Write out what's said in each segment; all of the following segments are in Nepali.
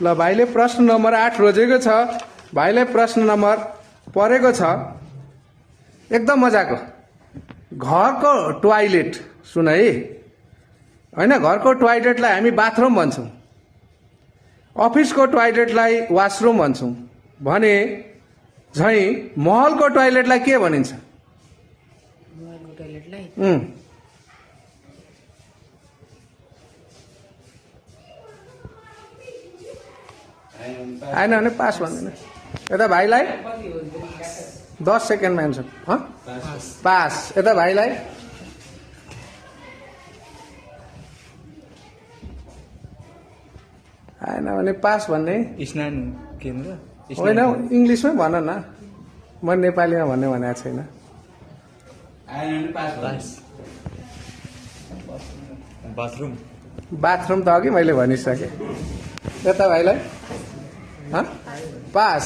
ल भाइले प्रश्न नम्बर 8 रोजेको छ। भाइलाई प्रश्न नम्बर परेको छ एकदम मजाको। घरको टोयलेट सुन है हैन, घरको टोयलेटलाई हामी बाथरुम भन्छौँ, अफिसको टोयलेटलाई वाशरूम भन्छौँ भने झै महलको टोयलेटलाई के भनिन्छ? महलको टोयलेटलाई आएन भने पास भन्दैन। यता भाइलाई 10 सेकेन्डमा एन्सर। पास। यता भाइलाई आएन भने पास भन्ने स्नान केन्द्र होइन, इङ्ग्लिसमै भन न, म नेपालीमा भन्ने भनेको छैन। बाथरूम बाथरुम त अघि मैले भनिसकेँ। यता भाइलाई पास।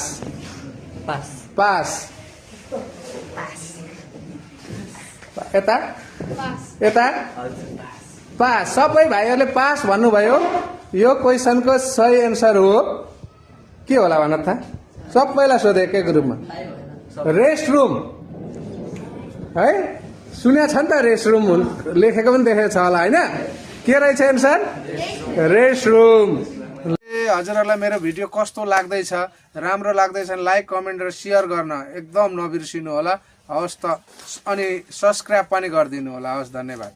Pass pass. यता यता पास। सबै भाइहरूले पास भन्नुभयो। यो क्वेसनको सही एन्सर हो के होला भन त? सबैलाई सोधे एकै ग्रुपमा। रेस्ट रुम है, सुनेको छ नि त? रेस्ट रुम लेखेको पनि देखेको छ होला होइन? के रहेछ एन्सर? Rest room. हजुरहरूलाई मेरो भिडियो कस्तो लाग्दैछ, राम्रो लाग्दैछ भने लाइक, कमेन्ट र सेयर गर्न एकदम नबिर्सिनु होला। हवस् त, अनि सब्सक्राइब पनि गरिदिनु होला। हवस्, धन्यवाद।